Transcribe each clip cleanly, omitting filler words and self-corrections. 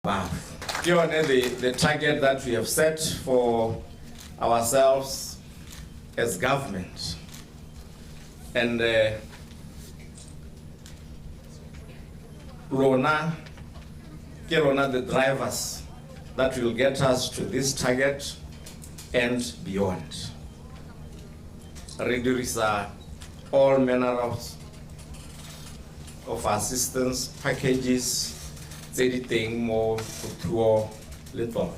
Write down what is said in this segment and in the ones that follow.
Above. Ke yone the target that we have set for ourselves as government. And rona ke rona the drivers that will get us to this target and beyond. Re dirisa all manner of assistance packages tse di teng mo go Thuo Letlotlo.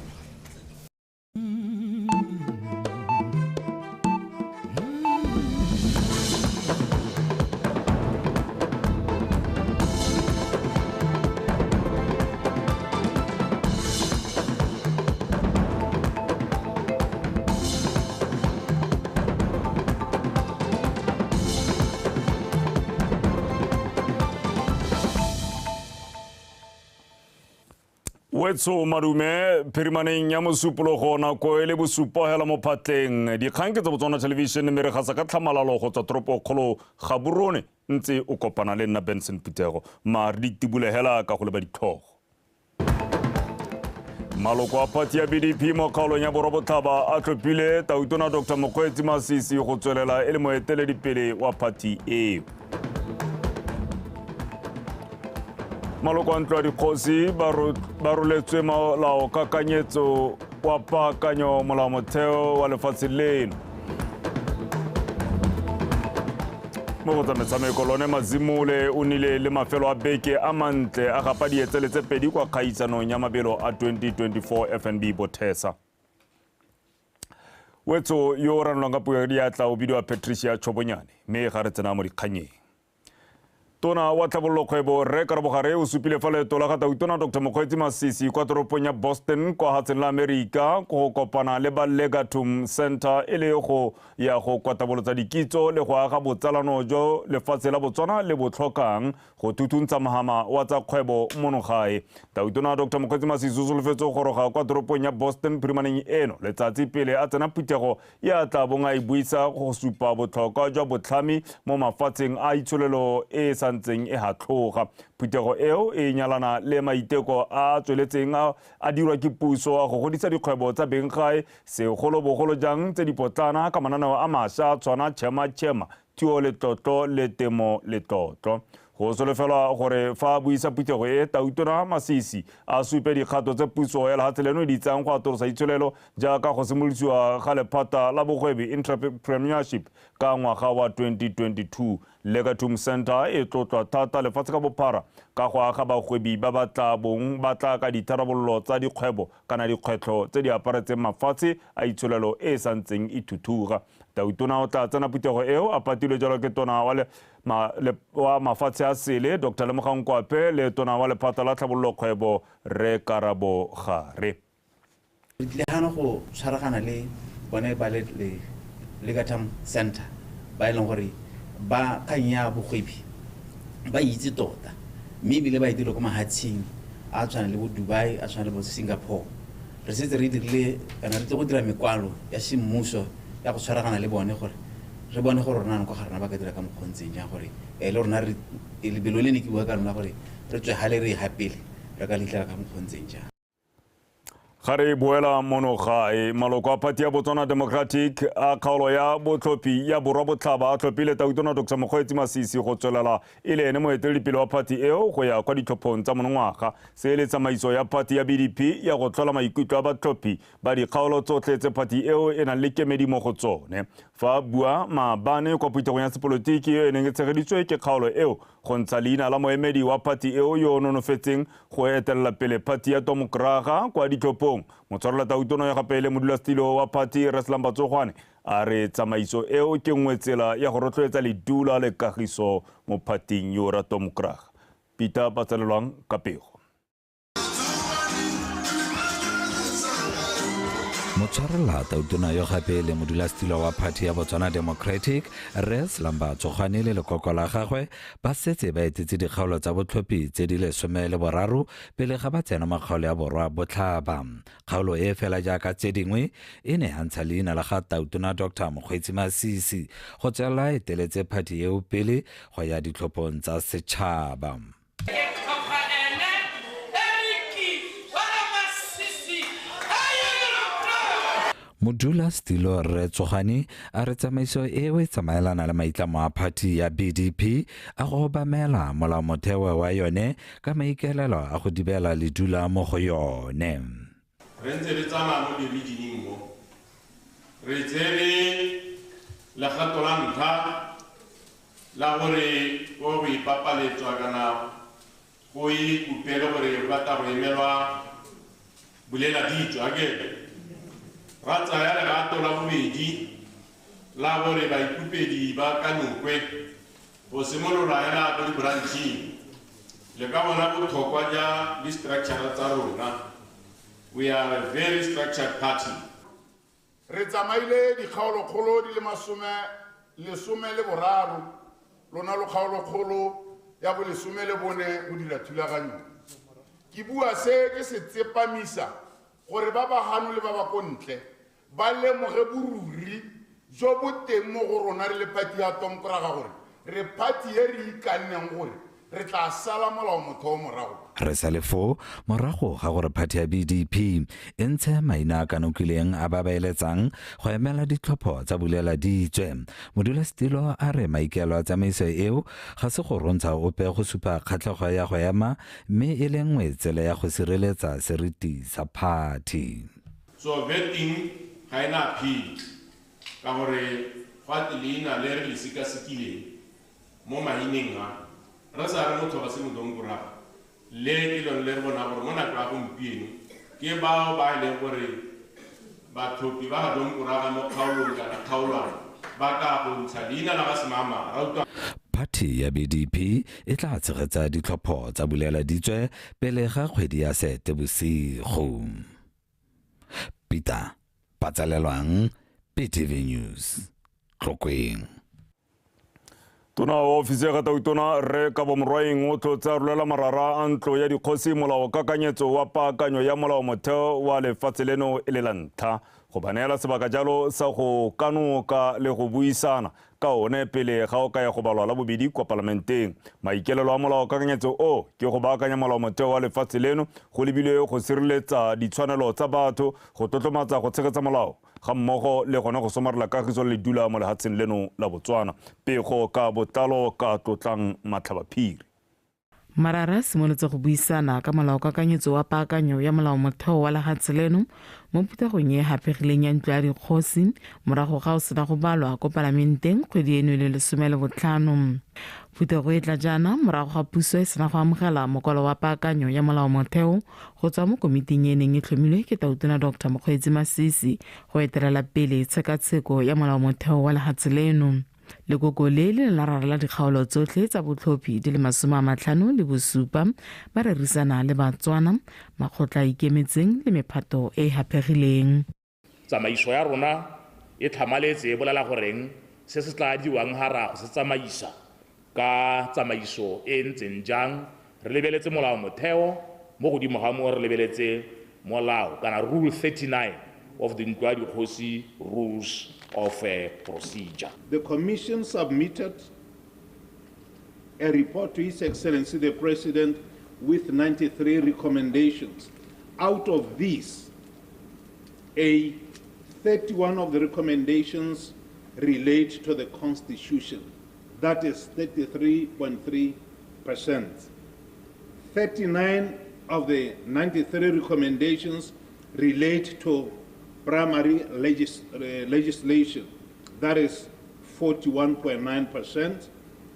Wetso madume phirimaneng ya mosupologo nako e le bosupa hela mo phatleng. Dikgang ke tsa Botswana Television mme re gasa ka tlhamalalo go tswa toropokgolo Gaborone ntse o kopana le nna Benson Phuthego. Ma re di tibule hela ka go leba ditlhogo. Maloko a phathi ya BDP mo kgaolong ya Borwa Botlhaba a tlhophile Tautona Doctor Mokgweetsi Masisi go tswelela e le moeteledipele wa phathi eo. Maloko a ntlo ya dikgosi ba roletswe molaokakanyetso wa paakanyo molaomotheo wa lefatshe leno. Mo go tsa metshameko, Lone Mazimole o nnile le mafelo a beke a mantle a gapa dietsele tse pedi kwa kgaisanong ya mabelo a 2024 FNB Bothesa. Wetso yo o ranolwang ka puo ya diatla o bidiwa Patricia Chobonyane, mme ga re tsena mo dikganyeng. Tona wa tlhabololo kgwebo Rre Karabo Gare o supile fa leeto la ga Tautona Doctor Mokgweetsi Masisi kwa toropong ya Boston kwa hatseng la Amerika go kopana le ba Legatum Center e le go ya go kwatabolotsa dikitso le go aga botsalano jo lefatshe la Botswana le bo tlhokang go thuthuntsha mohama wa tsa kgwebo mono gae. Tautona Doctor Mokgweetsi Masisi o solofetse go goroga kwa toropong ya Boston phirimaneng eno letsatsi pele a tsena phuthego ya tla bong a e buisa go supa botlhokwa jwa botlhami mo mafatsheng a itsholelo e e santseng e hatlhoga. Phuthego eo e nyalana le maiteko a tsweletseng a dirwa ke puso a go godisa dikgwebo tsa beng gae, segolobogolo jang tse dipotlana ka mananeo a mašwa a tshwana Chema Chema, Thuo Letlotlo le Temo Letlotlo. Go solofelwa gore fa a buisa phuthego e, Tautona Masisi a supe dikgato tse puso ya lehatshe leno e di tsayang go atolosa itsholelo jaaka go simolodisiwa ga lephata la bogwebi entrepreneurship ka ngwaga wa 2022. Legatum Center e tlotlwa thata lefatshe ka bophara ka go aga bagwebi ba ba tla bong ba tla ka ditharabololo tsa dikgwebo kana dikgwetlho tse di aparetseng mafatshe a itsholelo e e santseng e thuthuga. Tautona o tla tsena phuthego eo a patilwe jalo ke tona wa mafatshe a sele Doctor Lemogang Kwape le tona wa lephata la tlhabololo kgwebo Rre Karabo Gare. Re tlile gano go tshwaragana le bone ba le Legatum Center ba e leng gore ba kgang ya bogwebi ba itse tota, mme ebile ba e dira ko mahatsheng a tshwana le bo Dubai, a tshwana le bo Singapore. Re setse re dirile kana re tle go dira mekwalo ya semmuso ya go tshwaragana le bone gore re bone gore rona kwa ga rona ba ka dira ka mokgwa o ntseng jang gore le rona re lebelo le ne ke bua ka lona gore re tswe gale re e ga pele re ka leitlhela ka mokgwa o ntseng jang. Ga re boela mono gae, maloko a phathi ya Botswana Democratic a kgaolo ya botlhophi ya Borwa Botlhaba a tlhophile Tautona Doctor Mokgweetsi Masisi go tswelela e le ene moeteledipele wa phathi eo go ya kwa ditlhophong tsa monongwaga. Se le tsamaiso ya phathi ya BDP ya go tlhola maikutlo a batlhophi ba dikgaolo tsotlhe tse phathi eo e nang le kemedi mo go tsone. Fa bua maabane kwa phuthegong ya sepolotiki e neng e tshegeditswe ke kgaolo eo go ntsha leina la moemedi wa phathi eo yo o nonofetseng go etelela pele phathi ya Tomokraga kwa ditlhophong, motshwarela Tautono ya gape le modulasetilo wa phathi Rre Slumber Tsogwane a re tsamaiso eo ke nngwe tsela ya go rotloetsa ledula le kagiso mo phathing yo ra Tomokraga. Peter Batsalelwang ka pego. Motshwarela Tautona yo gape le modulasetilo wa phathi ya Botswana Democratic Rre Slumber Tsogwane le lekoko la gagwe ba setse ba etetse dikgaolo tsa botlhophi tse di 13 pele ga ba tsena mo kgaolo ya Borwa Botlhaba. Kgaolo e fela jaaka tse dingwe e ne ya ntsha leina la ga Tautona Doctor Mokgweetsi Masisi go tswelela eteletse phathi eo pele go ya ditlhophong tsa setšhaba. Ke tlhopha ene Eriki wa Modulasetilo Rre Tsogwane a re tsamaiso eo e tsamaelana le maitlamo a phathi ya BDP a go obamela molaomotheo wa yone ka maikaelelo a go dibela ledula mo go yone. Re ntse re tsamaya mo di-regioneng mo, re tsere legato la ntlha la gore ko go ipapaletswa kana go ikopele gore re batla go emelwa bulela ditso akere. Ra tsaya legato la bobedi la gore baikopedi ba kanokwe go simolola hela ko di-brancheng. Le ka bona botlhokwa ja di-structure tsa rona. We are a very structured party. Re tsamaile dikgaolokgolo di le 13, lona lo kgaolokgolo ya bo 14 go dira thulaganyo. Ke bua se ke se tsepamisa gore ba ba gano le ba ba ko ntle ba lemoge boruri jo bo teng mo go rona re le party ya Domkraga gore re party e re ikanneng gore re tla sala molaomotheo morago. Re sa le foo morago ga gore phathi ya BDP e ntshe maina a kanokileng a ba ba eletsang go emela ditlhopho tsa bulela ditswe. Modulasetilo a re maikaelelo a tsamaiso eo ga se go rontsha ope go supa kgatlhego ya go ema, mme e le nngwe tsela ya go sireletsa seriti sa phathi. So vetting ga ena appeal ka gore fa leina le re le sekasekileng mo maineng a re sa re motho ga se moDomkraga, le ke lone le re bona gore mo nako ya gompieno ke bao ba e leng gore batlhophi ba ga Domkraga mo kgaolong kana kgaolwana ba ka go ntsha leina la ga Semama. Ra utlwa. Phathi ya BDP e tla tshegetsa ditlhopho tsa bulela ditswe pele ga kgwedi ya Seetebosigo. Peter Patsalelwang, PTV News, Tlokweng. Tona wa ofisi ya Tautona Rre Kabo Morwaeng o tlotse a rolela marara a ntlo ya dikgosi molaokakanyetso wa paakanyo ya molaomotheo wa lefatshe leno e le la ntlha go ba neela sebaka jalo sa go kanoka le go buisana ka one pele ga o ka ya go balwa la bobedi kwa palamenteng. Maikelelo a molaokakanyetso o ke go baakanya molaomotheo wa lefatshe leno go lebilwe go sireletsa ditshwanelo tsa batho, go tlotlomatsa go tshegetsa molao ga mmogo le gone go somarela kagiso le dula mo lefatsheng leno la Botswana. Pego ka botlalo ka Tlotlang Matlhabaphiri. Marara a simolotse go buisana ka molaokakanyetso wa paakanyo ya molaomotheo wa lefatshe leno mo phuthegong e e haphegileng ya ntlo ya dikgosi morago ga o sena go balwa ko palamenteng kgwedi eno e le 15. Phuthego e tla jaana morago ga puso e sena go amogela mokwalo wa paakanyo ya molaomotheo go tswa mo komiting e neng e tlhomilwe ke Tautona Dr. Mokgweetsi Masisi go etelela pele tshekatsheko ya molaomotheo wa lefatshe leno. Lekoko le le la rarela dikgaolo tsotlhe tsa botlhophi di le 57 ba rerisana le Batswana, makgotla a ikemetseng le mephato e e haphegileng. Tsamaiso ya rona e tlhamaletse e bolela goreng se se tla diwang ga ra go se tsamaisa ka tsamaiso e ntseng jang. Re lebeletse molao motheo mo godimo ga moo re lebeletse molao kana rule 39 of the Ntlo ya Dikgosi Rules of Procedure. The Commission submitted a report to His Excellency the President with 93 recommendations. Out of these, 31 of the recommendations relate to the Constitution. That is 33.3%. 39 of the 93 recommendations relate to primary legislation, that is 41.9%,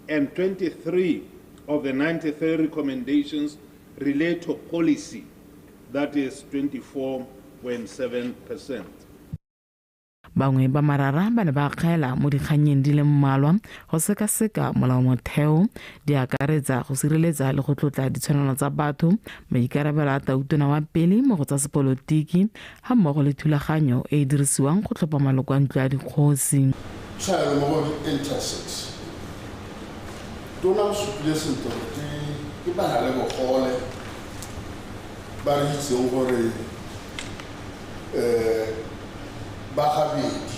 and 23 of the 93 recommendations relate to policy, that is 24.7%. Bangwe ba marara ba ne ba akgela mo dikgannyeng di le mmalwa go sekaseka molaomotheo, di akaretsa go sireletsa le go tlotla ditshwanelo tsa batho, maikarabelo a tautona wa pele mo go tsa sepolotiki ga mmogo le thulaganyo e e dirisiwang go tlhopha maloko a ntlo ya dikgosi. Tshwaelo mo go di-intersex tona o supile sentle gore ke bana le bogole ba re itseng gore ba gabedi,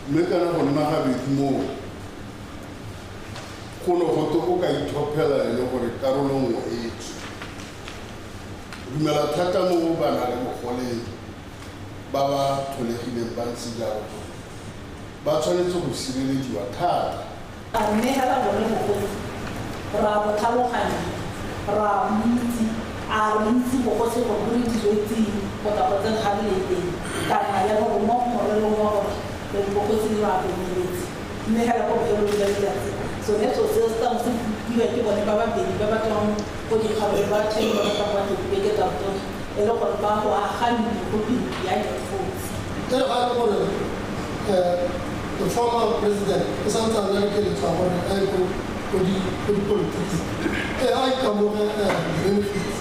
mme kana go nna gabedi moo go ne go te o ka ithophela e le gore karolo nngwe e tswe. Dumela thata mo bana le bogoleng ba ba tlholegileng ba ntse jalo ba tshwanetse go sirelediwa thata. A mme hela bone bogosi ra bo tlhaloganya, ra itse, a re itse bogosi gore bo re diretseng go tla go tsena ga re le teng, kana ya gore mo morerong wa gore re bogosi le ra bomeletse, mme hela ko bofelong jwa letsatsi sone so se se tlang se buiwa ke bone ba babedi ba ba tswang ko dikgaolong ba tšheng ba ba tswang kwa dibeke tsa tona e le gore ba go aga ntlo go pele ya dikgosi. E re ga e le gore the former president o santse a na le keletso ya gore a ye ko dipolotiki, a ikamoge di-benefits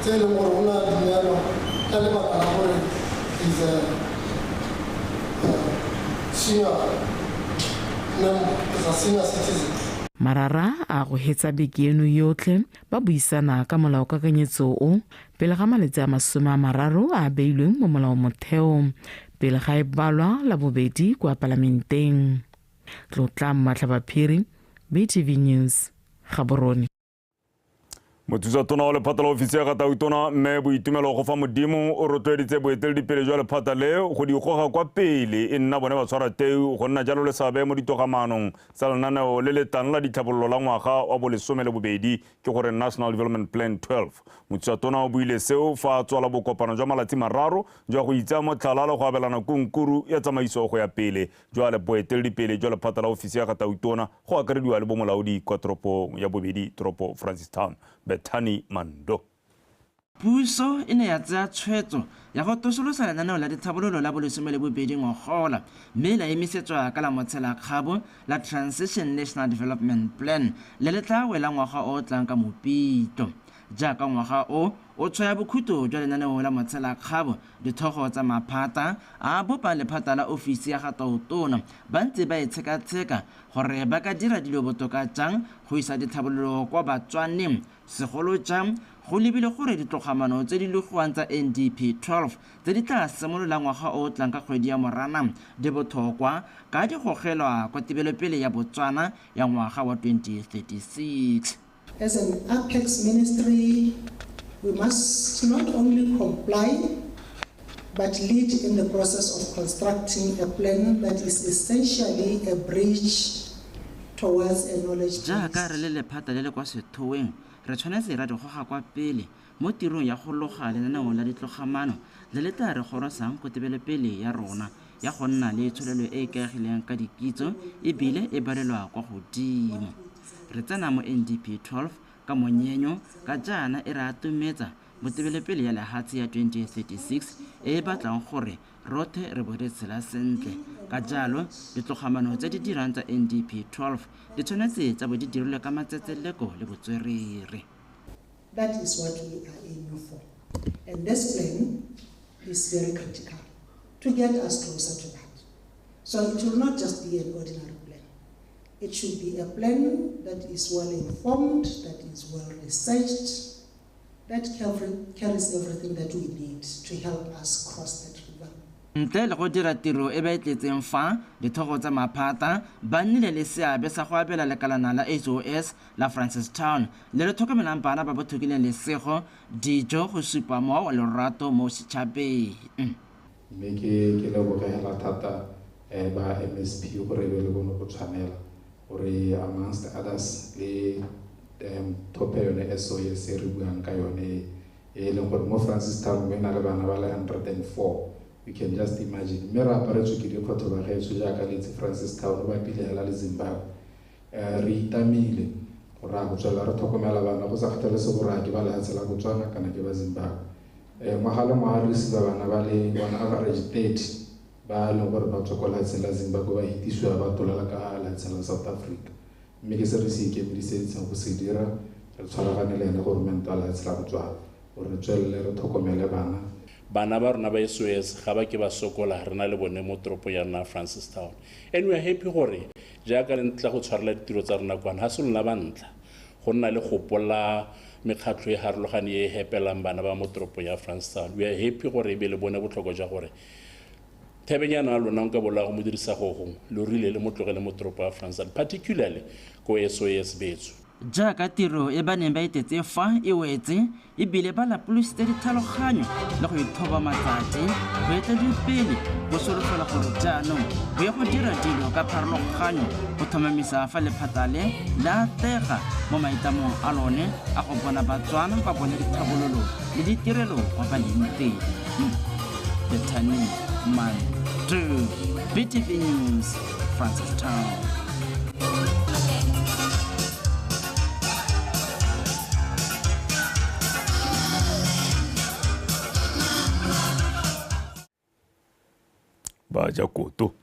tse e leng gore o ne a di neelwa ka lebaka la gore is a senior member, is a senior citizen. Marara a go hetsa beke eno yotlhe ba buisana ka molaokakanyetso o pele ga malatsi a 30 a beilweng mo molaomotheo pele ga e balwa la bobedi kwa palamenteng. Tlotla Matlhabaphiri, BTV News, Gaborone. Mothusa tona wa lephata la ofisi ya ga Tautona mme Boitumelo go fa Modimo o rotloeditse boeteledipele jwa lephata le go di goga kwa pele e nna bone ba tshwara teu go nna jalo le seabe mo ditogamaanong tsa lenaneo le le tlang la ditlhabololo la ngwaga wa bo12 ke gore National Development Plan 12. Mothusa tona o buile seo fa a tswala bokopano jwa malatsi mararo jwa go itsa motlhala le go abelana kunkuru ya tsamaiso go ya pele jwa boeteledipele jwa lephata la ofisi ya ga Tautona go akarediwa le bomolaodi kwa toropong ya bobedi toropo Francistown. Bethany Mando. Puso e ne ya tsaya tshwetso ya go tosolosa lenaneo la ditlhabololo la bo12 ngogola mme la emisetswa ka la motshelakgabo la Transition National Development Plan le le tla wela ngwaga o tlang ka Mopitlo. Jaaka ngwaga o o tshwaya bokhutlo jwa lenaneo la motshelakgabo, dithogo tsa maphata a bopa lephata la ofisi ya ga Tautona ba ntse ba e tshekatsheka gore ba ka dira dilo botoka jang go isa ditlhabololo kwa Batswaneng, segolo jang go lebile gore ditlogamano tse di logiwang tsa NDP 12 tse di tla simololang ngwaga o tlang ka kgwedi ya Moranang di botlhokwa ka di gogelwa kwa tebelopele ya Botswana ya ngwaga wa 2036. As an apex ministry, we must not only comply, but lead in the process of constructing a plan that is essentially a bridge towards a knowledge base. Jaaka re le lephata le le kwa sethoeng, re tshwanetse ra di goga kwa pele mo tirong ya go loga lenaneo la ditlogamano le le tla re gorosang ko tebelopele ya rona ya go nna le tsholelo e e ikaegileng ka dikitso ebile e balelwa kwa godimo. Re tsena mo NDP 12 ka monyenyo ka jaana e re atometsa mo tebelopele ya lehatshe ya 2036 e e batlang gore rothe re bo re tshela sentle. Ka jalo ditlogamano tse di dirang tsa NDP 12 di tshwanetse tsa bo di dirilwe ka matsetseleko le botswerere. That is what we are aiming for. And this plan is very critical to get us closer to that. So it will not just be an ordinary plan. It should be a plan that is well informed, that is well researched, that carries everything that we need to help us cross that river. Ntle le go dira tiro e ba e tletseng fa dithogo tsa maphata ba nnile le seabe sa go abela lekalana la SOS la Francistown le le tlhokomelang bana ba ba tlhokileng lesego dijo go supa mowa wa lorato mo setšhabeng. Mme ke lebogela thata ba MSP gore be le bone go tshwanela gore amongst others le thope yone SOS e re buang ka yone e leng gore mo Francistown e na le bana ba le 104. You can just imagine. Mme re aparetswe ke dikgotho ba gaetsho jaaka le itse Francistown ba pile hela le Zimbabwe. Re itamile gore a go tswelela re tlhokomela bana go sa kgathalesege gore a ke ba lehatshe la Botswana kana ke ba Zimbabwe. Ngwaga le ngwaga re receive bana ba le on average 30 ba leng gore ba tswa kwa lehatsheng la Zimbabwe ba hitisiwa ba tolela ka lehatsheng la South Africa. Mme ke se re se ikemiseditseng go se dira, re tshwaragane le ene government wa lehatshe la Botswana gore re tswelele re tlhokomele bana. Bana ba rona ba SOS ga ba ke ba sokola re na le bone mo toropo ya rona Francistown. And we are happy gore jaaka re ntla go tshwarela ditiro tsa rona kwana ga se lona ba ntlha go nna le gopola mekgatlho e harologane e hepelang bana ba mo toropo ya Francistown. We are happy gore e be le bone botlhokwa jwa gore thebenyana ya lona nka bola go mo dirisa go gongwe lo rile le mo tlogele mo toropo ya Francistown, particularly ko SOS betso. Jaaka tiro e ba neng ba etetse fa e wetse e bile ba lapolositse ditlhaloganyo le go ithoba matsatsi boeteledipele bo solofela gore jaanong bo ye go dira dilo ka pharologanyo go tlhomamisa fa lephata le le atlega mo maitamong a lone a go bona Batswana ba bone ditlhabololo le ditirelo kwa ba leng teng. Bethany Mantu, BTV News, Francistown. Ba ja koto.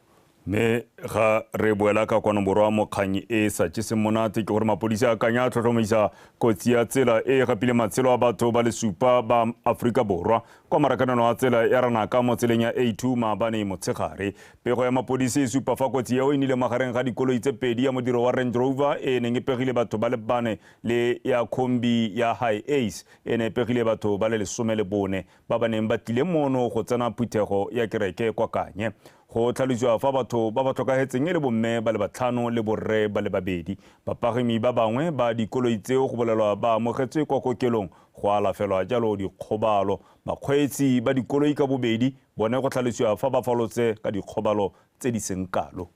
Mme ga re boela ka kwano borwa mo kgang e sa jeseng monate ke gore mapodisi a kanya a tlhotlhomisa kotsi ya tsela e e gapile matshelo a batho ba le supa ba Aforika Borwa kwa marakanelo a tsela ya Ranaka mo tseleng ya A2 maabane motshegare. Pego ya mapodisi e supa fa kotsi eo e nnile magareng ga dikoloi tse pedi ya modiro wa Range Rover e neng e pegile batho ba le bane le ya khombi ya Hiace e ne e pegile batho ba le 14 ba ba neng ba tlile mono go tsena phuthego ya kereke kwa Kanye. Go tlhalosiwa fa batho ba ba tlhokahetseng e le bomme ba le batlhano le borre ba le babedi. Bapagami ba bangwe ba dikoloi tseo go bolelwa ba amogetswe kwa kokelong go alafelwa jalo dikgobalo. Bakgweetsi ba dikoloi ka bobedi bone go tlhalosiwa fa ba falotse ka dikgobalo tse di seng kalo.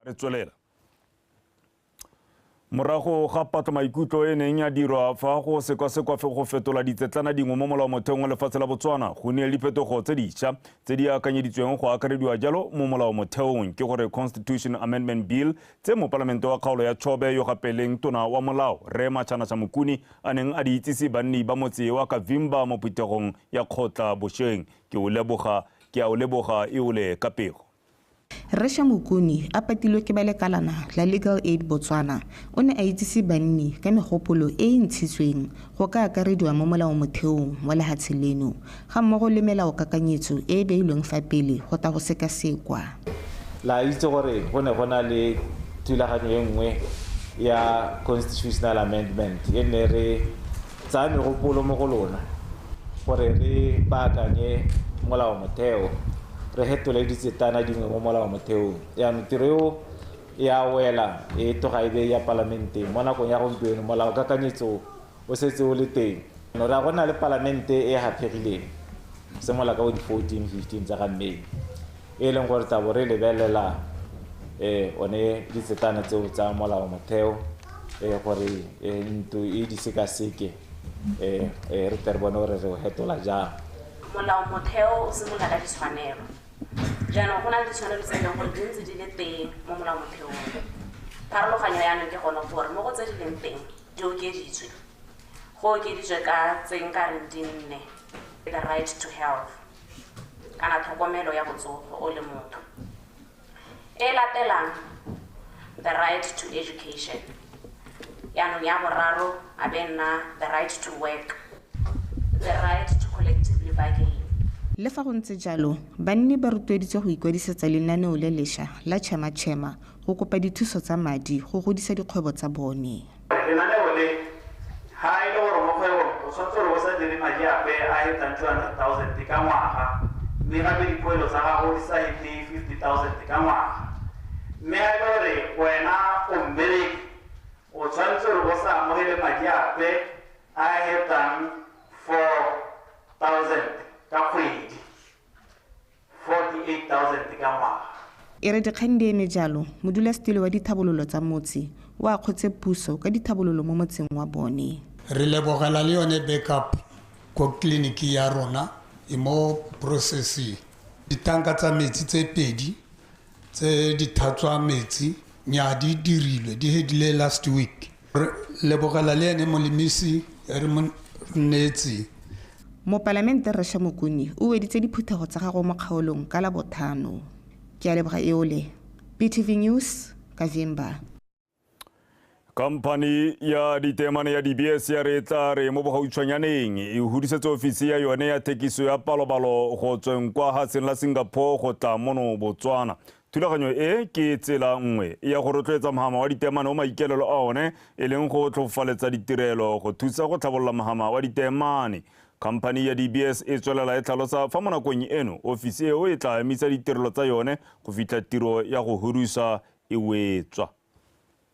Re tswelela. Morago ga patlo maikutlo e neng ya dirwa fa go sekwasekwa go fetola ditsetlana dingwe mo molaomotheong wa lefatshe la Botswana go nnile le diphetogo tse dišwa tse di akanyeditsweng go akarediwa jalo mo molaomotheong ke gore Constitution Amendment Bill tse mopalamente wa kgaolo ya Chobe yo gape leng tona wa molao Rre Machana Shamukuni a neng a di itsise banni ba motse wa Kavimba mo phuthegong ya kgotla bošweng. Ke a o leboga e ole ka pego. Rre Shamukuni a patilwe ke ba lekalana la Legal Aid Botswana o ne a itsise banni ka megopolo e e ntshitsweng go ka akarediwa mo molaomotheong wa lehatshe leno ga mmogo le melaokakanyetso e e beilweng fa pele go tla go sekasekwa. La itse gore go ne go na le thulaganyo e nngwe ya constitutional amendment e ne re tsaya megopolo mo go lona gore re baakanye molaomotheo re hetole ditsetana dingwe mo molaomotheong. Jaanong tiro eo ya wela e tloga e be ya palamenteng mo nakong ya gompieno molaokakanyetso o setse o le teng. Re a go na le palamente e haphegileng semola ka bo di-14 15 tsa ga May e leng gore tla bo re lebelela one ditsetana tseo tsa molaomotheo gore ntlo e di sekaseke re tle re bone gore re o hetola jang. Molaomotheo o simolola ka ditshwanelo. Jaanong go na le ditshwanelo tse e leng gore di ntse di le teng mo molaomotheong. Pharologanyo yaanong ke gone gore mo go tse di leng teng di okeditswe. Go okeditswe ka tse nkareng di nne. The right to health kana tlhokomelo ya botsogo o le motho. E latelang the right to education. Yaanong ya boraro a be nna the right to work, the right to collectively bargain. Le fa go ntse jalo, banni ba rotloeditswe go ikwadisetsa lenaneo le lešwa la Chema Chema go kopa dithuso tsa madi go godisa dikgwebo tsa bone. Lenaneo le ha e le gore mo kgwebong o tshwanetse gore o sa dire madi ape a hetang 200,000 ka ngwaga, mme gape dipoelo tsa gago di sa hete 50,000 ka ngwaga. Mme ha e le gore wena o mmereki o tshwanetse gore o sa amogele madi ape a hetang 4,000 ka kgwedi, 48,000 ka ngwaga. E re dikgang di eme jalo, modulasetilo wa dithabololo tsa motse o akgotse puso ka dithabololo mo motseng wa bone. Re lebogela le yone backup ko tleliniki ya rona e mo processing. Ditanka tsa metsi tse pedi tse di thatswa metsi nya di dirilwe di hedile last week. Re lebogela le ene molemisi re mo neetse. Mopalamente Rre Shamukuni o weditse diphuthego tsa gagwe mo kgaolong ka Labotlhano. Ke a leboga eole. BTV News, Kavimba. Khamphani ya ditemane ya DBS ya re tla re mo bogautshwanyaneng e hudisetse ofisi ya yone ya thekiso ya palobalo go tsweng kwa hatsheng la Singapore go tla mono Botswana. Thulaganyo e ke tsela nngwe ya go rotloetsa mohama wa ditemane o maikelelo a one e leng go tlhofofaletsa ditirelo go thusa go tlhabolola mohama wa ditemane. Khamphani ya DBS e tswelela e tlhalosa fa mo nakong eno ofisi eo e tla emisa ditirelo tsa yone go fitlha tiro ya go hudusa e wetswa.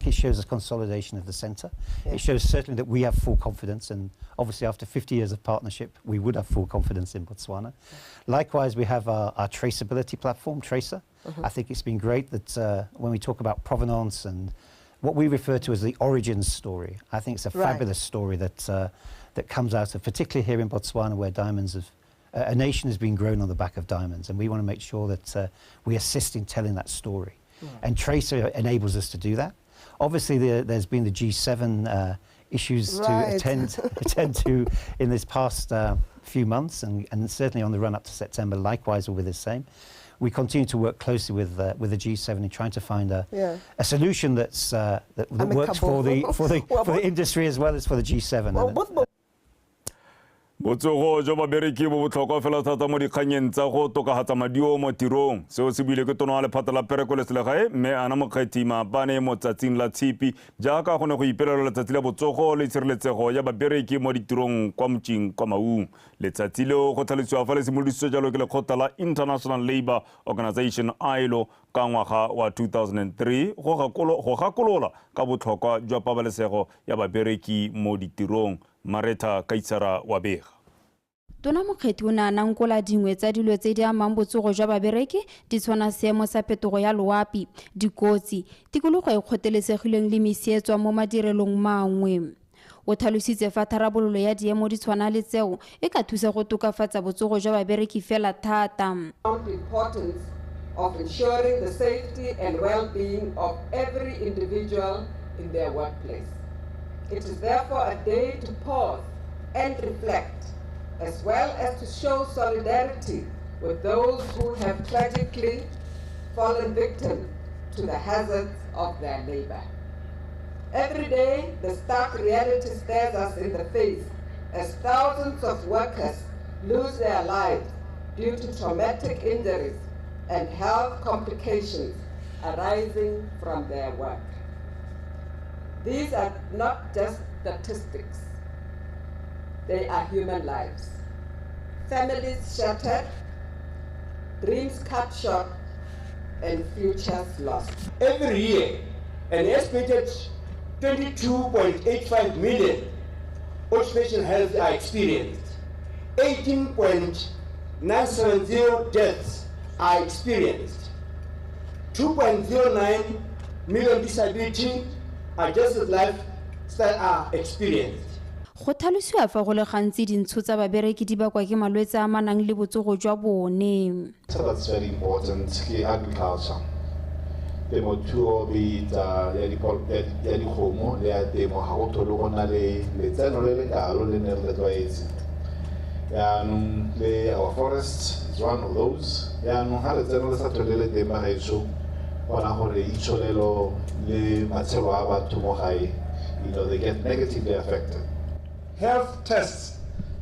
It shows a consolidation of the centre. Yeah. It shows certainly that we have full confidence, and obviously after 50 years of partnership, we would have full confidence in Botswana. Yeah. Likewise, we have our traceability platform, Tracr. Mm-hmm. I think it's been great that when we talk about provenance and what we refer to as the origin story, I think it's a fabulous story that that comes out of, particularly here in Botswana, where diamonds have, a nation has been grown on the back of diamonds, and we want to make sure that we assist in telling that story. Yeah. And Tracr enables us to do that. Obviously, there's been the G7 issues to attend to in this past few months, and certainly on the run up to September, likewise will be the same. We continue to work closely with the G7 in trying to find a solution that's that works for the industry as well as for the G7. Well, Botsogo jwa babereki bo botlhokwa fela thata mo dikganyeng tsa go tokafatsa maduo mo tirong. Seo se buile ke tono wa lephata la pereko le selegae mme Ana Mokgethi maabane mo tsatsing la Tshipi jaaka go ne go ipelelwa letsatsi la botsogo le tshireletsego ya babereki mo ditirong kwa Motsing kwa Maung. Letsatsi leo go tlhalosiwa fa le simolodisitswe jalo ke lekgotla la International Labour Organization ILO ka ngwaga wa 2003 go gakolola ka botlhokwa jwa pabalesego ya babereki mo ditirong. Mareta Kaitsara wa bega. Tona Mokgethi o ne a nankola dingwe tsa dilo tse di amang botsogo jwa babereki di tshwana seemo sa phetogo ya loapi, dikotsi, tikologo e kgotelesegileng le mesi e tswang mo madirelong mangwe. O tlhalositse fa tharabololo ya diemo di tshwana le tseo e ka thusa go tokafatsa botsogo jwa babereki fela thata. The importance of ensuring the safety and well-being of every individual in their workplace. It is therefore a day to pause and reflect, as well as to show solidarity with those who have tragically fallen victim to the hazards of their labor. Every day, the stark reality stares us in the face as thousands of workers lose their lives due to traumatic injuries and health complications arising from their work. These are not just statistics. They are human lives. Families shattered, dreams cut short, and futures lost. Every year, an estimated 22.85 million occupational health are experienced. 18.970 deaths are experienced. 2.09 million disability adjusted lifestyle are experienced. Go tlhalosiwa fa go le gantsi dintsho tsa babereki di bakwa ke malwetse a amanang le botsogo jwa bone. So that's very important ke agriculture. Temothuo be tsa ya dikgomo le ya temo ga go tlhole go na le letseno le le kalo le ne re le tlwaetse. Yaanong le our forest is one of those. Yaanong ga letseno le sa tlhole le teng bagaetsho, gona gore itsholelo le matshelo a batho mo gae, they get negatively affected. Health tests,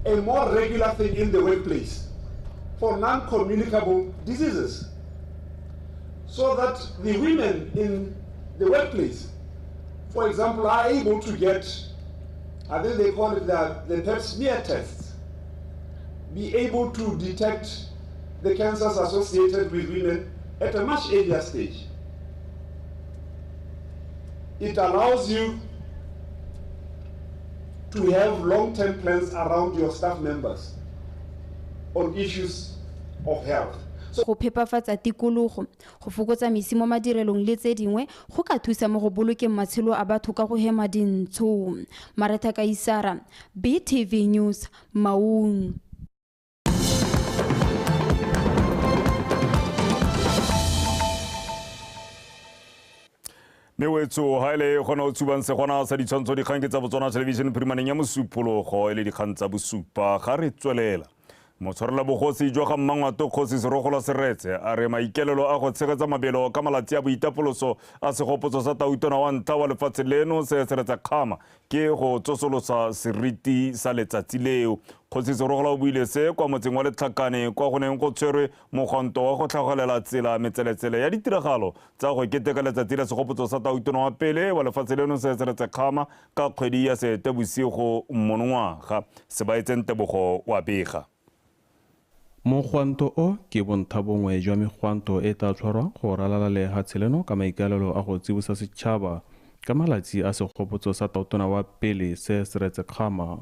a more regular thing in the workplace for non-communicable diseases, so that the women in the workplace, for example, are able to get, I think they call it the pap smear tests, be able to detect the cancers associated with women at a much earlier stage. It allows you to have long-term plans around your staff members on issues of health. Go phepafatsa tikologo, go fokotsa mesi mo madirelong le tse dingwe go ka thusa mo go bolokeng matshelo a batho ka go hema dintsho. Mareta Kaisara, BTV News, Maung. Mewetso ha ile gona o tsubang segona sa ditshwantsho dikgang ke tsa Botswana Television phirimaneng ya mosupologo e le dikgang tsa bosupa ga re tswelela. Motshwarela bogosi jwa ga Mmangwato Kgosi Serogolo Seretse a re maikelelo a go tshegetsa mabelo ka malatsi a boitapoloso a segopotso sa tautona wa ntlha wa lefatshe leno se Seretse Khama ke go tsosolosa seriti sa letsatsi leo. Kgosi Serogolo o buile se kwa motseng wa Letlhakane kwa go neng go tshwerwe mogwanto wa go tlhagolela tsela metseletsele ya ditiragalo tsa go keteka letsatsi la segopotso sa tautona wa pele wa lefatshe leno se Seretse Khama ka kgwedi ya Seetebosigo monongwaga. Sebaetseng Tebogo wa bega. Mogwanto o ke bontlha bongwe jwa megwanto e tla tshwarwang go ralala lehatshe leno ka maikaelelo a go tsibosa setšhaba ka malatsi a segopotso sa tautona wa pele se Seretse Khama.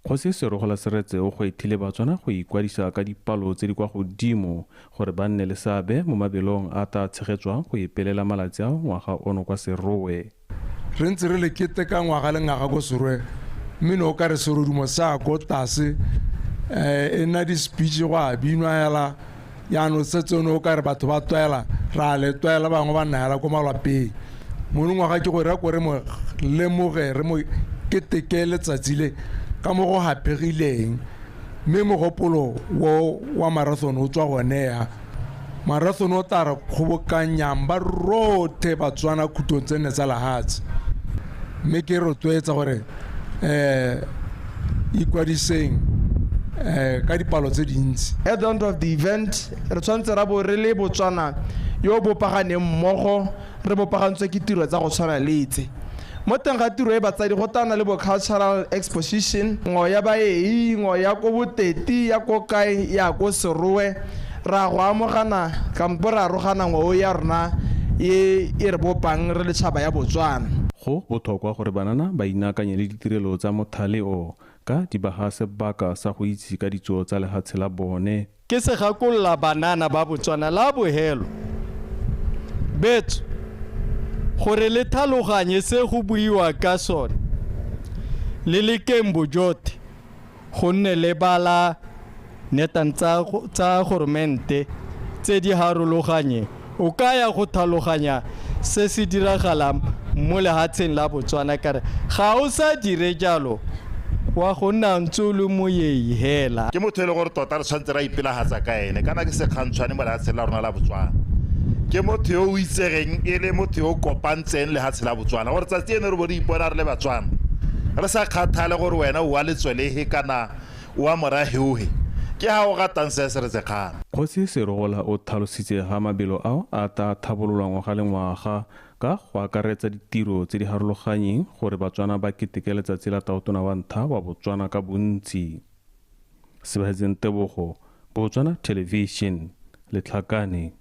Kgosi Serogola Seretse o gwetlhile Batswana go ikwadisa ka dipalo tse di kwa godimo gore ba nne le seabe mo mabelong a tla tshegetswang go ipelela malatsi a ngwaga ono kwa Serowe. Re ntse re le keteka ngwaga le ngwaga ko Serowe, mme ne o ka re serodumo sa ko tlase e nna di-speech go a binwa hela jaanong setse ne o ka re batho ba tlwaela, ra le tlwaela bangwe ba nna hela ko malapeng. Mono ngwaga ke gore ko re mo lemoge re mo keteke letsatsi le ka mo go hapegileng, mme mogopolo wa marathon o tswa gone ya. Marathon o tla re kgobokanyang ba rotlhe Batswana khutong tse nne tsa lehatshe, mme ke rotloetsa gore ikwadiseng ka dipalo tse dintsi. At the end of the event re tshwanetse ra bo re le Botswana yo bopaganeng mmogo, re bopagantswe ke tiro tsa go tshwana le tse. Mo teng ga tiro e batsadi go tana le bo cultural exposition, ngwao ya baei, ngwao ya ko Boteti, ya ko kae, ya ko Serowe, ra go amogana kampo ra arogana ngwao ya rona e e re bopang re le tšhaba ya Botswana. Go botlhokwa gore banana ba inaakanye le ditirelo tsa mothale o ka di ba ga sebaka sa go itse ka ditso tsa lehatshe la bone. Ke se gakolola banana ba Botswana la bohelo betso gore le tlhaloganye se go buiwa ka sone, le lekeng bojotlhe gonne le bala netang tsa goromente tse di harologanyeng, o ka ya go tlhaloganya se se diragalang mo lehatsheng la Botswana kare ga o sa dire jalo wa go nna ntse o le moyei hela. Ke motho e le gore tota re tshwanetse ra ipelagatsa ka ene, kana ke sekgantshwane mo lehatsheng la rona la Botswana. Ke motho yo o itsegeng e le motho yo o kopantseng lehatshe la Botswana, gore tsatsi eno re bo re ipona re le Batswana, re sa kgathale gore wena o wa letswelehe kana o wa moraheohe, ke ha o ratang se Seretse Khama. Kgosi Serogola o tlhalositse ga mabelo ao a tla thabololwa ngwaga le ngwaga ka go akaretsa ditiro tse di harologanyeng gore Batswana ba keteke letsatsi la tautona wa ntlha wa Botswana ka bontsi. Sebahetseng Tebogo, Botswana Television, Letlhakane.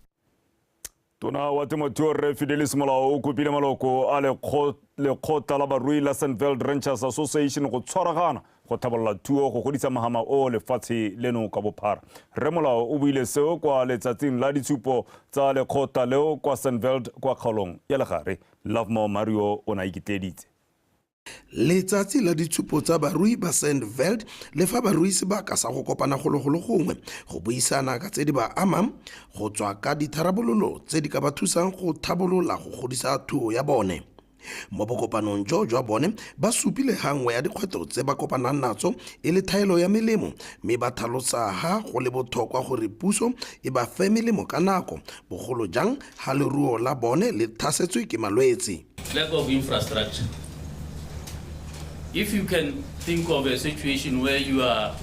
Tona wa temothuo Rre Fidelis Molao o kopile maloko a lekgotla la barui la Sandveld Ranchers Association go tshwaragana go tlhabolola thuo go godisa mahama o lefatshe leno ka bophara. Rre Molao o buile seo kwa letsatsing la ditshupo tsa lekgotla leo kwa Sandveld kwa kgaolong ya Legare. Lovemore Mario o ne a iketleeditse. Letsatsi la ditshupo tsa barui ba Sandveld le fa barui sebaka sa go kopana golo-golo gongwe go buisana ka tse di ba amang go tswa ka ditharabololo tse di ka ba thusang go tlhabolola go godisa thuo ya bone. Mo bokopanong jo jwa bone ba supile ga nngwe ya dikgwetlho tse ba kopanang natso e le thaelo ya melemo, mme ba tlhalosa ha go le botlhokwa gore puso e ba fe melemo ka nako, bogolo jang ha leruo la bone le tlhasetswe ke malwetse. Lack of infrastructure. If you can think of a situation where you are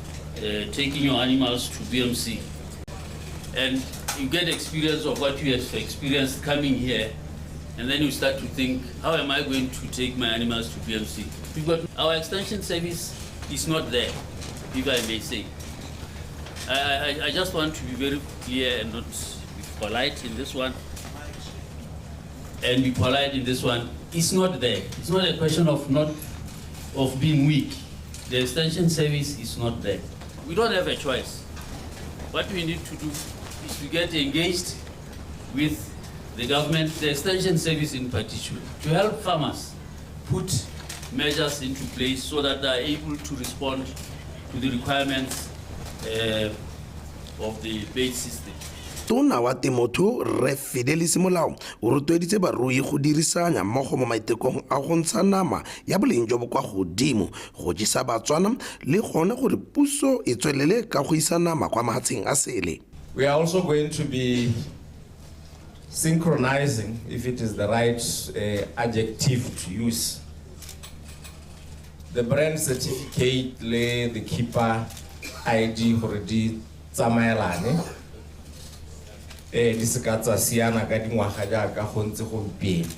taking your animals to BMC and you get experience of what you have experienced coming here, and then you start to think, how am I going to take my animals to BMC? We've got our extension service is not there, if I may say. I just want to be very clear and not be polite in this one. And be polite in this one. It's not there. It's not a question of not of being weak. The extension service is not there. We don't have a choice. What we need to do is to get engaged with the government, the extension service in particular, to help farmers put measures into place so that they are able to respond to the requirements of the bait system. Tona wa temothuo Rre Fidelis Molao o rotloeditse barui go dirisanya mmogo mo maitekong a go ntsha nama ya boleng jo bo kwa godimo go jesa Batswana le gone gore puso e tswelele ka go isa nama kwa mahatsheng a sele. We are also going to be synchronizing, if it is the right adjective to use, the brand certificate le the keeper ID gore di tsamaelane, di seka tsa siana ka dingwaga jaaka go ntse gompieno.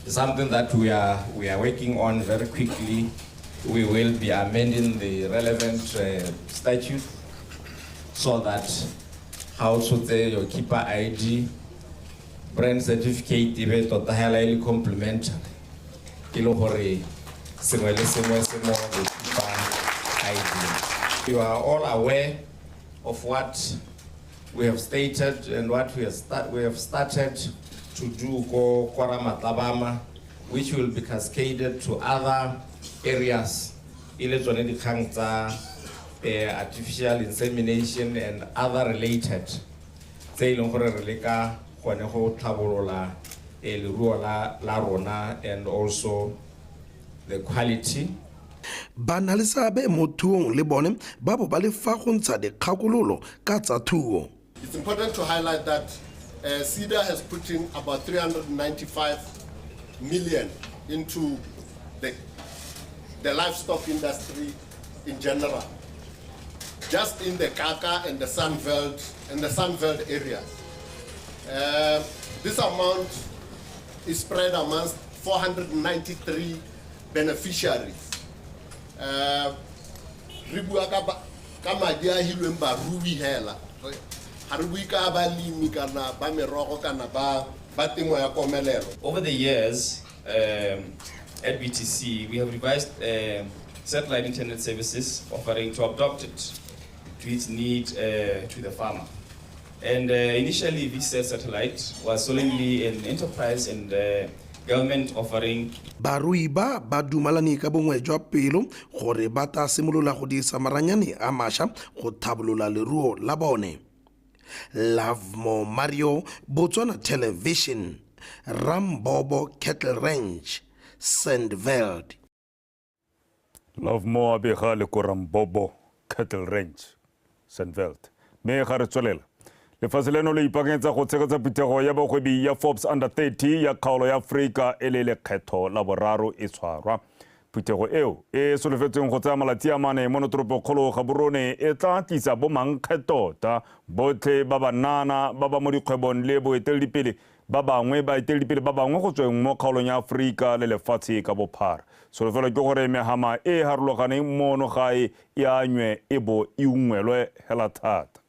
It's something that we are working on very quickly. We will be amending the relevant statute so that how to say your keeper ID, Brand certificate e be tota hela e le complementary, e le gore sengwe le sengwe se mo the KIPA ID. You are all aware of what we have stated and what we have started to do ko Ramatlabama, which will be cascaded to other areas. E le tsone dikgang tsa artificial insemination and other related tse e leng gore re leka gone go tlhabolola leruo la rona and also the quality. Ba na le seabe mo thuong le bone ba bo ba le fa go ntsha dikgakololo ka tsa thuo. It's important to highlight that SEDA has put in about 395 million into the livestock industry in general, just in the Kaka and the Sandveld and the Sandveld areas. This amount is spread amongst 493 beneficiaries. Re bua ka madi a hilweng barui hela. Ga re bue ka balemi kana ba merogo kana ba temo ya komelelo. Over the years, at BTC, we have revised satellite internet services offering to adopt it to its need to the farmer. And initially, VSAT satellite was solely an enterprise and government offering. Barui ba ba dumalane ka bongwe jwa pelo gore ba tla simolola go dirisa maranyane a mašwa go tlhabolola leruo la bone. Lovemore Mario, Botswana Television, Rambobo Cattle Ranch, Sandveld. Lovemore a bega le ko Rambobo Cattle Ranch, Sandveld. Mme ga re tswelela. Lefatshe leno le ipaakanyetsa go tshegetsa phuthego ya bagwebi ya Forbes Under 30 ya kgaolo ya Aforika e le lekgetho la boraro e tshwarwa. Phuthego eo e solofetsweng go tsaya malatsi a mane mo toropokgolo Gaborone e tla tlisa bo mankge tota botlhe ba banana ba ba mo dikgwebong le boeteledipele ba bangwe baeteledipele ba bangwe go tsweng mo kgaolong ya Aforika le lefatshe ka bophara. Solofelo ke gore mehama e e harologaneng mono gae e anywe e bo e ungwelwe hela thata.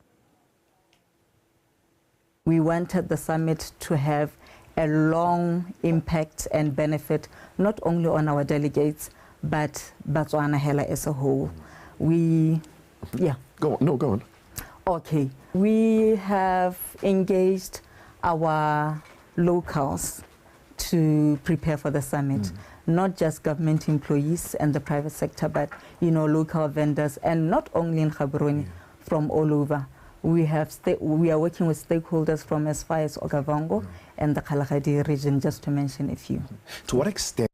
We wanted the summit to have a long impact and benefit, not only on our delegates, but Botswana hela as a whole. Go on. No, go on. Okay. We have engaged our locals to prepare for the summit. Not just government employees and the private sector, but local vendors, and not only in Gaborone, from all over. We are working with stakeholders from as far as Okavango and the Kgalagadi region, just to mention a few. To what extent?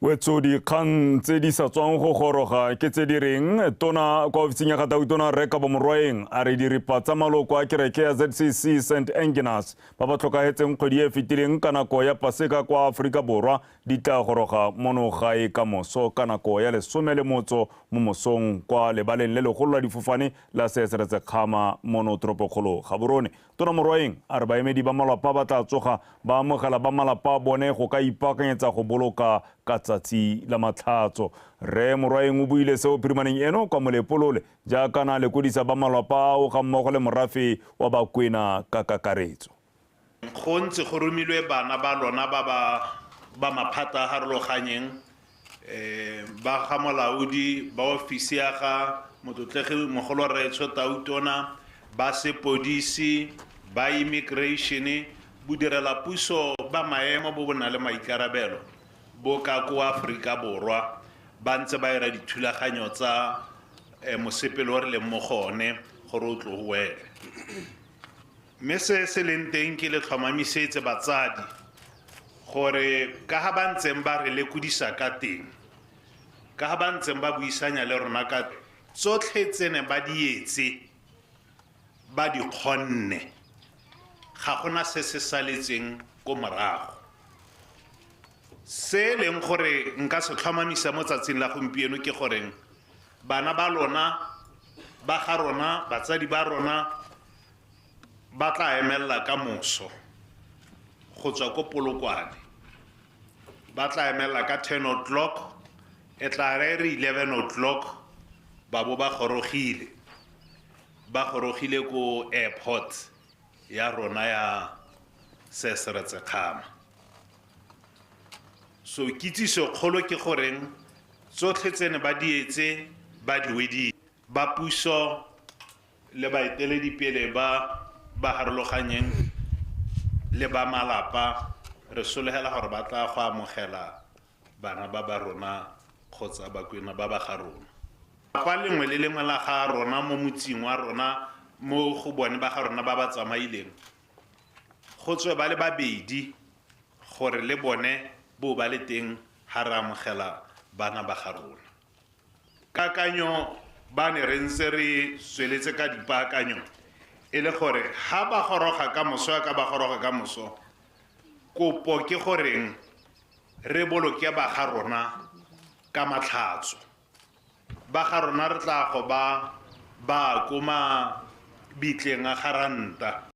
Wetso dikgang tse di sa tswang go goroga ke tse di reng tona kwa ofising ya ga Tautona Rre Kabo Morwaeng a re diripa tsa maloko a kereke ya ZCC St Agnes ba ba tlhokahetseng kgwedi e fetileng ka nako ya Paseka kwa Aforika Borwa di tla goroga mono gae ka moso ka nako ya 18 mo mosong kwa lebaleng le legolo la difofane la Seretse Khama mono toropokgolo Gaborone. Tona Morwaeng a re baemedi ba malapa ba tla tsoga ba amogela ba malapa a bone go ka ipaakanyetsa go boloka ka tsatsi la matlhatso. Rre Morwaeng o buile seo phirimaneng eno kwa Molepolole jaaka na lekodisa ba malapa ao ga mmogo le morafe wa Bakwena ka kakaretso. Go ntse go romilwe bana ba lona ba maphata a harologanyeng, ba ga molaodi, ba ofisi ya ga motlotlegi mogolo Rraetsho Tautona, ba sepodisi, ba immigration, bodirela puso ba maemo bo bo nang le maikarabelo bo ka ko Aforika Borwa ba ntse ba ira dithulaganyo tsa mosepele o re leng mo go one gore o tlo o wele. Mme se se leng teng ke le tlhomamisetse batsadi gore ka ga ba ntseng ba re lekodisa ka teng, ka ga ba ntseng ba buisanya le rona ka tsotlhe tse ne ba di etse, ba di kgonne, ga gona se se saletseng ko morago. Se leng gore nka se tlhomamisa mo tsatsing la gompieno ke goreng bana ba lona, ba ga rona, batsadi ba rona ba tla emella ka moso go tswa ko Polokwane. Ba tla emella ka 10 o'clock, e tla re re 11 o'clock ba bo ba gorogile. Ba gorogile ko airport ya rona ya Seretse Khama. So kitsiso kgolo ke goreng tsotlhe tsene ba di etse ba di wedile ba puso le baeteledipele ba ba harologanyeng le ba malapa re solegela gore ba tla go amogela bana ba ba rona kgotsa bakwena ba ba ga rona. Fa lengwe le lengwe la ga rona mo motseng wa rona mo go bone ba ga rona ba ba tsamaileng go tswe ba le babedi gore le bone bo ba le teng ha re amogela bana ba ga rona. Kakanyo ba ne re ntse re tsweletse ka dipaakanyo e le gore ha ba goroga ka moso ka ba goroga ka moso kopo ke goreng re boloke ba ga rona ka matlhatso. Ba ga rona re tla go ba ba koma bitleng a garanta.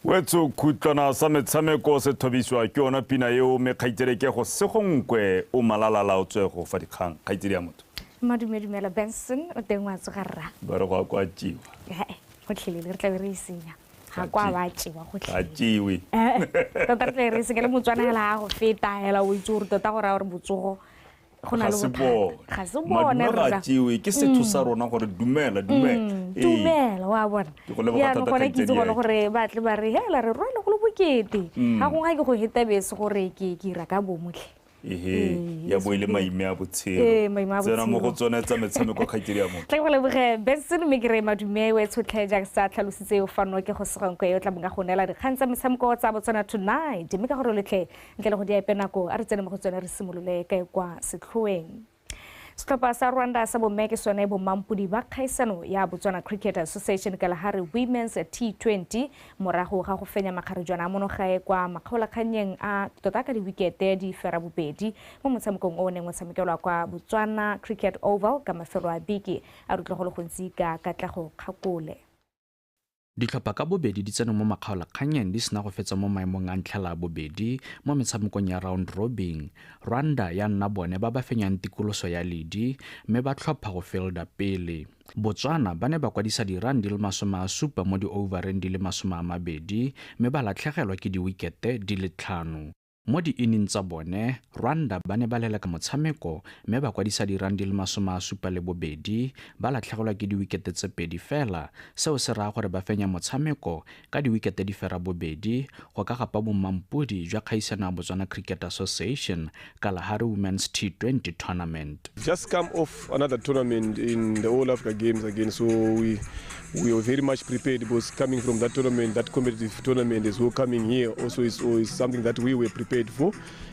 Wetso khutlwana sa metshameko se thobisiwa ke yona pina eo mme kgaitsedi ke go segonkwe o malalala o tswe go fa dikgang. Kgaitsedi ya motho. Madumedumela Benson o teng wa tsoga rra. Ba re go a kwa tjiwa. Gotlhelele re tla be re e senya. Ga kwa ba tjiwa gotlhelele. Ga tjiwe. Tota re tla re senya le Motswana hela a go feta hela o itse gore tota gore a gore botsogo go na le bothata. Ga se bone rra. Ga ke setho sa rona gore dumela dumela. Dumela wa bona. Jaanong gone ke itse gone gore ba tle ba re hela re rwale go le bokete. Ga gongwe ga ke go heta bese gore ke ira ka bomotlhe. Ehe ya bo ile maime a botshelo. Tsena mo go tsone tsa metshameko kgaitsedi ya motho. Tla go leboge Benson mme ke re madume we tshotlhe jaaka sa tlhalositse o fano ke go segonkwe o tla bonga go neela dikgang tsa metshameko tsa Botswana Tonight mme ka gore letlhe ntle le go di epe nako a re tsene mo go tsone re simolole ka kwa setlhoeng. Setlhopha sa Rwanda sa bomme ke sone bomampodi ba kgaisano ya Botswana Cricket Association Kalahari Women's T20 morago ga go fenya makgarejwana a monogae kwa makgaolakgannyeng a tota ka diwikete di ferabobedi mo motshamekong o o neng o tshamekelwa kwa Botswana Cricket Oval ka mafelo a beke a rutlwa go le gontsi ka Katlego Kgakole. Ditlhopha ka bobedi di tsene mo makgaolakgannyeng di sena go fetsa mo maemong a ntlha la bobedi mo metshamekong ya round robin. Rwanda ya nna bone ba ba fenyang tikoloso ya ledi mme ba tlhopha go fielda pele. Botswana ba ne ba kwadisa di-run di le 70 mo di-overeng di le 20 mme ba latlhegelwa ke diwikete di le 5. Mo di-inning tsa bone, Rwanda ba ne ba leleka motshameko mme ba kwadisa di-run di le 72 ba latlhegelwa ke diwikete tse 2 fela. Seo se raya gore ba fenya motshameko ka diwikete di ferabobedi go ka gapa bomampodi jwa kgaisano ya Botswana Cricket Association Kalahari Women's T20 Tournament. Just come off another tournament in the All Africa Games again, so we were very much prepared because coming from that tournament, that competitive tournament as well, coming here also is something that we were prepared for.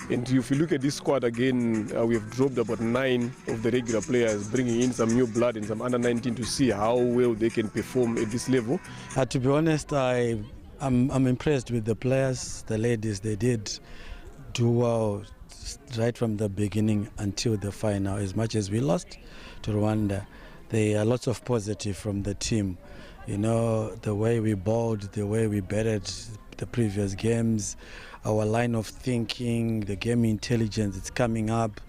And if you look at this squad again, we have dropped about 9 of the regular players, bringing in some new blood and some under 19 to see how well they can perform at this level. To be honest, I'm impressed with the players, the ladies. They did do well right from the beginning until the final. As much as we lost to Rwanda, there are lots of positive from the team. You know, the way we bowled, the way we batted the previous games, our line of thinking, the game intelligence, it's coming up,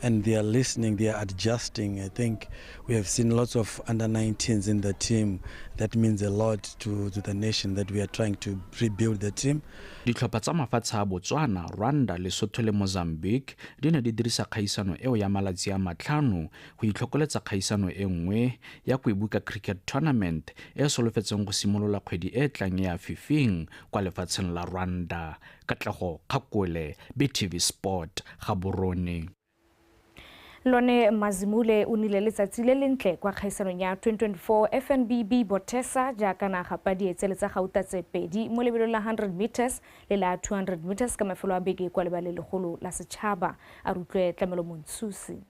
and they are listening, they are adjusting. I think we have seen lots of under 19s in the team. That means a lot to the nation that we are trying to rebuild the team. Ditlhopha tsa mafatshe a Botswana, Rwanda, Lesotho le Mozambique di ne di dirisa kgaisano eo ya malatsi a 5 go itlhokoletsa kgaisano e nngwe ya Kwebuka Cricket Tournament e solofetseng go simolola kgwedi e tlang ya fifing kwa lefatsheng la Rwanda. Katlego Kgakole, BTV Sport, Gaborone. Lone Mazimule o nile letsatsi le lentle kwa kgaisanong ya 2024 FNBB Botesa jaaka naga padietse le tsa gauta tse 2 mo lebelong la 100 meters le la 200 meters ka mafelo a beke kwa lebale legolo la setšhaba. A rutlwe Tlamelo Montshusi.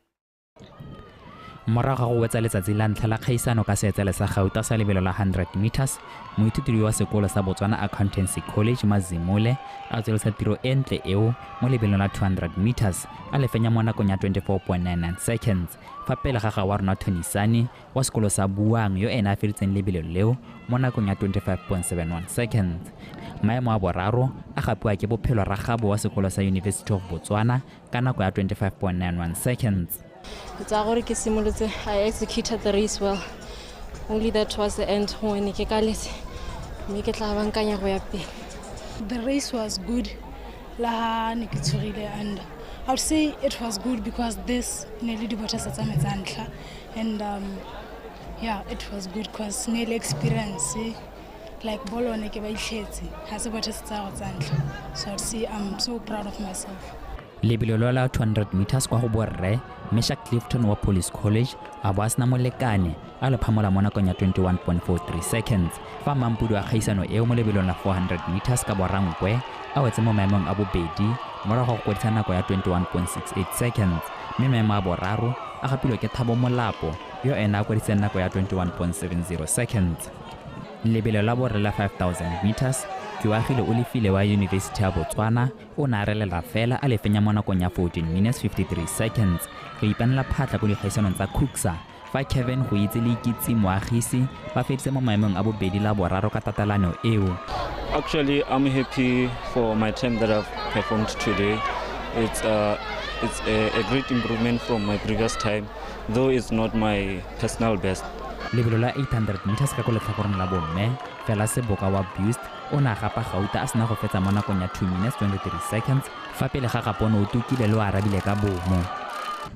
Morago ga go wetsa letsatsi la ntlha la kgaisano ka seetsele sa gauta sa lebelo la 100 meters, moithuti wa sekolo sa Botswana Accountancy College Mazimule a tsweletsa tiro e ntle eo mo lebelong la 200 meters a le fenya mo nakong ya 24.99 seconds fa pele ga ga wa rona Thonisane wa sekolo sa Buang yo ene a feditseng lebelo leo mo nakong ya 25.71 seconds. Maemo a boraro a gapiwa ke Bophelo Ragabo wa sekolo sa University of Botswana ka nako ya 25.91 seconds. Tsa gore ke simolotse, I executed the race well, only that towards the end gongwe ne ke kaletse mme ke tla bankanya go ya pele. The race was good la ha ne ke tshogile, and I would say it was good because this ne le di-Bothesa tsa me tsa ntlha, and yeah, it was good because ne le experience like bolo ne ke ba itlhetse ha se Bothesa tsa go tsa ntlha, so I would say I'm so proud of myself. Lebelo la 200 meters kwa go borre, Mesha Clifton wa Police College a bo a sena molekane a le phamola mo nakong ya 21.43 seconds fa Mampudi wa kgaisano eo mo lebelong la 400 meters ka borankwe a wetse mo maemong a bobedi morago go kwadisa nako ya 21.68 seconds, mme maemo a boraro a gapilwe ke Thabo Molapo yo ene a kwadisitseng nako ya 21.70 seconds. Lebelo la borre la 5000 meters, Kiwagile o lefile wa University ya Botswana o ne a relela fela a le fenya mo nakong ya 14 minutes 53 seconds go ipanela phatlha ko dikgaisanong tsa Kuksa, fa Kevin go itse le Ikitse Moagisi ba feditse mo maemong a bobedi la boraro ka tatelano eo. Actually, I'm happy for my time that I've performed today. It's a great improvement from my previous time, though it's not my personal best. Lebelo la 800 meters ka ko letlhakoreng la bomme, fela Seboka wa Bust o ne a gapa gauta a sena go fetsa mo nakong ya 2 minutes 23 seconds fa pele ga Gapono o tukile le o arabile ka bomo.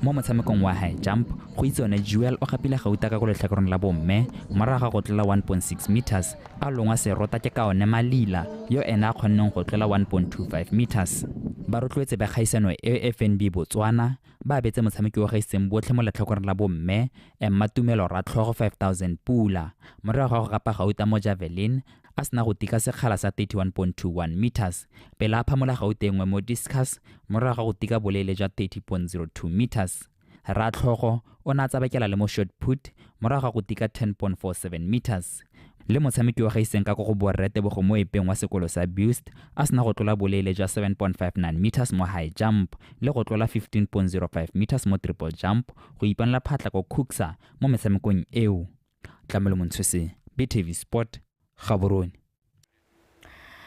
Mo motshamekong wa high jump, go itse one Jewel o gapile gauta ka ko letlhakoreng la bomme morago ga go tlola 1.6 meters a longwa serota ke ka one Malila yo ene a kgonneng go tlola 1.25 meters. Ba rotloetse ba kgaisano e FNB Botswana ba abetse motshameki wa gaisitseng botlhe mo letlhakoreng la bomme Emma Tumelo Ratlhogo 5000 pula morago ga go gapa gauta mo javelin a sena go tika sekgala sa 31.21 meters pele a phamola gauta engwe mo discus morago ga go tika boleele jwa 30.02 meters. Ratlhogo o ne a tsabakela le mo shot put morago ga go tika 10.47 meters. Le motshameki wa gaiseng ka go borre Tebogo Moepeng wa sekolo sa Bust a sena go tlola boleele jwa 7.59 meters mo high jump le go tlola 15.05 meters mo triple jump go ipanela phatlha ko Kuksa mo metshamekong eo. Tlamelo Montshwese, BTV Sport, Gaborone.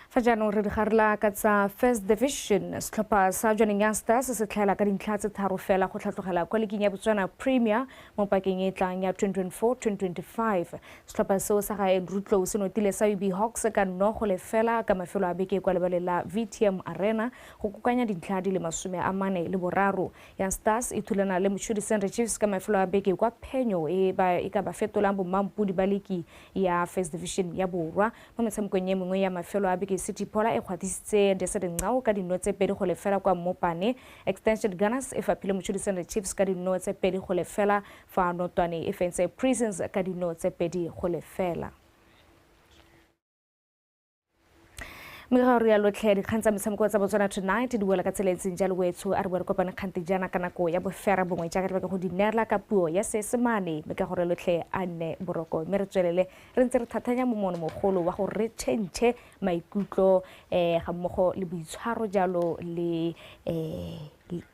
Fa jaanong re digarela ka tsa First Division, setlhopha sa Jwaneng Young Stars se tlhaela ka dintlha tse tharo fela go tlhatlogela kwa leking ya Botswana Premier mo pakeng e tlang ya 2024-2025. Setlhopha seo sa ga Andrew Tlou se notile sa UB Hawks ka 0-0 ka mafelo a beke kwa lebaleng la VTM Arena go kokanya dintlha di le 43. Young Stars e thulana le Mochudi Central Chiefs ka mafelo a beke kwa phenyo e ka ba fetolang bomampudi ba liki ya First Division ya Borwa. Mo metshamekong e mengwe ya mafelo a beke, City Pola e kgwatisitse Desert Ngao ka dino tse 2-0 kwa Mopane. Extension Gunners e faphile Mochudi Central Chiefs ka dino tse 2-0 fa Notwane e fentse Prisons ka dino tse 2-0. Mme ga re ya lotlhe dikgang tsa metshameko tsa Botswana Tonight di boela ka tsela e ntseng jalo wetsho a re boe re kopane kgante jaana ka nako ya bofera bongwe jaaka re batla go di neela ka puo ya Seesemane, mme ka gore lotlhe a nne boroko mme re tswelele re ntse re thathanya momono mogolo wa gore re tšhentšhe maikutlo ga mmogo le boitshwaro jalo le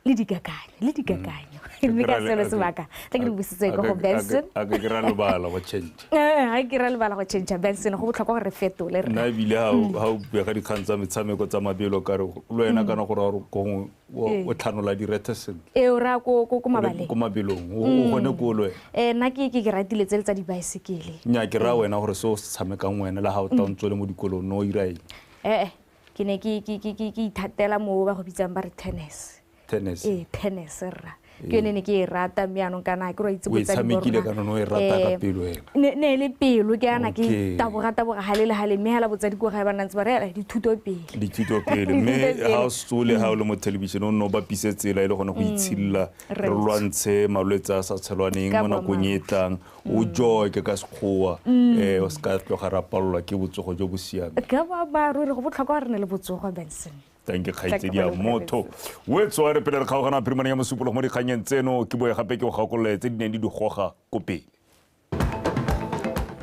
dikakanyo mme ka selo sebaka tla ke di busitse ko go Benson. A ke ra lebala go change. Ga ke ra lebala go change Benson, go botlhokwa gore re fetole re. Nna ebile ha o bua ka dikgang tsa metshameko tsa mabelo ka re le wena kana gore gongwe o tlhanola direthe sentle. Ee, o raya ko mabaleng. Ko mabelong, o gone ko le wena. Nna ke ratile tsele tsa dibaesekele. Nnyaa, ke raya wena gore se o se tshamekang wena le ha o tla o ntse o le mo dikolong no o ira eng? Ke ne ke ithatela mo ba go bitsang ba re tennis. Tennis. Tennis rra. Ke yone ne ke e rata mme jaanong kana ke re itse O e tshamekile kana o e rata ka pelo wena. Ne le pelo ke yana ke taboga hale le hale mme hela botsadi ko gae ba nna ntse ba re dithuto pele. Dithuto pele mme ha o sole ha o le mo television o nne o bapise tsela e le gone go itshilla re lwantshe malwetse a sa tshelwaneng mo nakong e tlang o joke ka sekgowa o se ka tloga ra palelwa ke botsogo jo bo siameng. Ka boammaaruri go botlhokwa re ne le botsogo Benson. Thank you kgaitsedi ya motho. Wetso a re pele re kgaogana phirimane ya mosupologo mo dikganyeng tseno ke boe gape ke go gakolole tse di neng di di goga ko pele.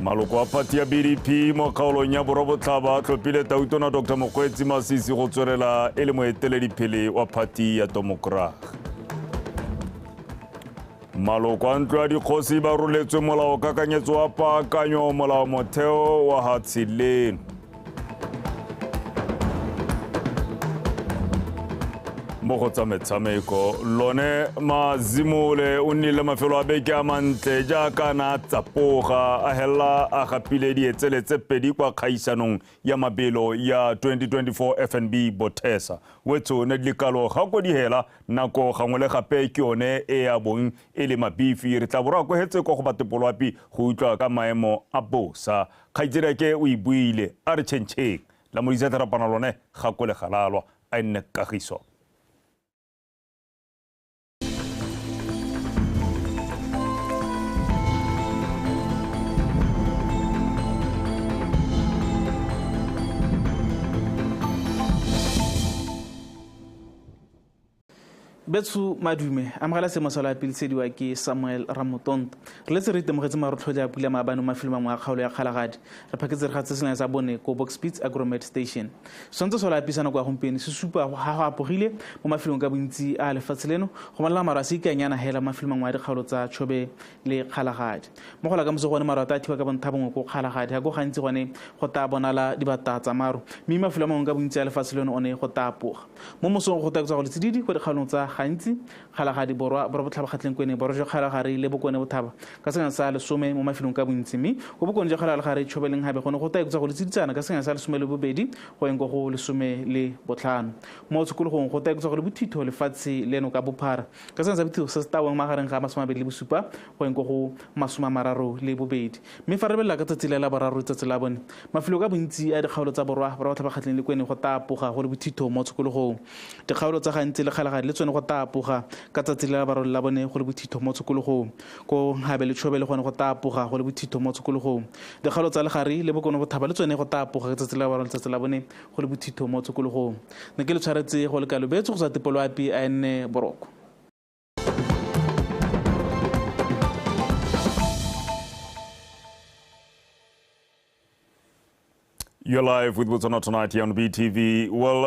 Maloko a party ya BDP mo kgaolong ya Borwa-Botlhaba a tlhophile Tautona Dr. Mokgweetsi Masisi go tswelela e le moeteledipele wa party ya Domokrag. Maloko a ntlo ya dikgosi ba roletswe molao kakanyetso wa paakanyo molao motheo wa hatshe leno. Mo go tsa metshameko lone Mazimole o nnile mafelo a beke a mantle jaaka na tsapoga a hela a gapile dietsele tse pedi kwa kgaisanong ya mabelo ya 2024 FNB Bothesa. Wetso ne dikalo ga ko dihela nako gangwe le gape ke yone e ya bong e le mabifi. Re tla borwa ko hetse ko go batepolwapi go utlwa ka maemo a bosa. Kgaitsedi ke o e buile a re tšhentšheng la modisa therapana lone ga ko le galalwa a nne kagiso. Betsu madume amogela seemo sa loapi le sediwa ke Samuel Ramotonto. Re letse re itemogetse marotlhodi a pula maabane mo mafelong mangwe a kgaolo ya Kgalagadi. Re phaketse re gatse seleng sa bone ko Bokspits Agromet Station. Setshwantsho sa loapi sa nako ya gompieno se supa ga go apogile mo mafelong ka bontsi a lefatshe leno, go bonala maru a se ikanyana hela mo mafelong mangwe a dikgaolo tsa Chobe le Kgalagadi. Mo go la ka moso gone maru a tla thiba ka bontha bongwe ko Kgalagadi, ga go gantsi gone go tla bonala dibata tsa maru, mme mafelo a mangwe ka bontsi a lefatshe leno one go tla apoga. Mo mosong go tla go le tsididi ko dikgaolong tsa Gantsi, Kgalagadi Borwa, Borwa Botlhaba Kgatleng Kwene, Borwa jwa Kgalagadi le Bokone Bothaba ka sengwe sa lesome mo mafelong ka bontsi, mme go Bokone jwa Kgalagadi Chobe le Nhabe gone go tla go le tsiditsana ka sengwe sa 12 go eng go 15. Mo tshokologong go tla go le bothitho lefatshe leno ka bophara ka sengwe sa bothitho se se tawang magareng ga 27 go eng go 32. Mme fa re belela ka tsatsi la boraro tsatsi la bone, mafelo ka bontsi a dikgaolo tsa Borwa, Borwa Botlhaba Kgatleng le Kwene go tla apoga go le bothitho mo tshokologong. Dikgaolo tsa Gantsi le Kgalagadi le tsone go tapoga ka tsatsi la boraro la bone go le bothitho mo tshokologong. Ko Nhabe le Chobe le gone go tapoga go le bothitho mo tshokologong. Dikgaolo tsa Legare le Bokone Bothaba le tsone go tapoga ka tsatsi la boraro letsatsi la bone go le bothitho mo tshokologong. Ne ke le tshwaretse go le kalo betso go sa tepoloapi a nne boroko. You're live with Botswana Tonight here on BTV. Well,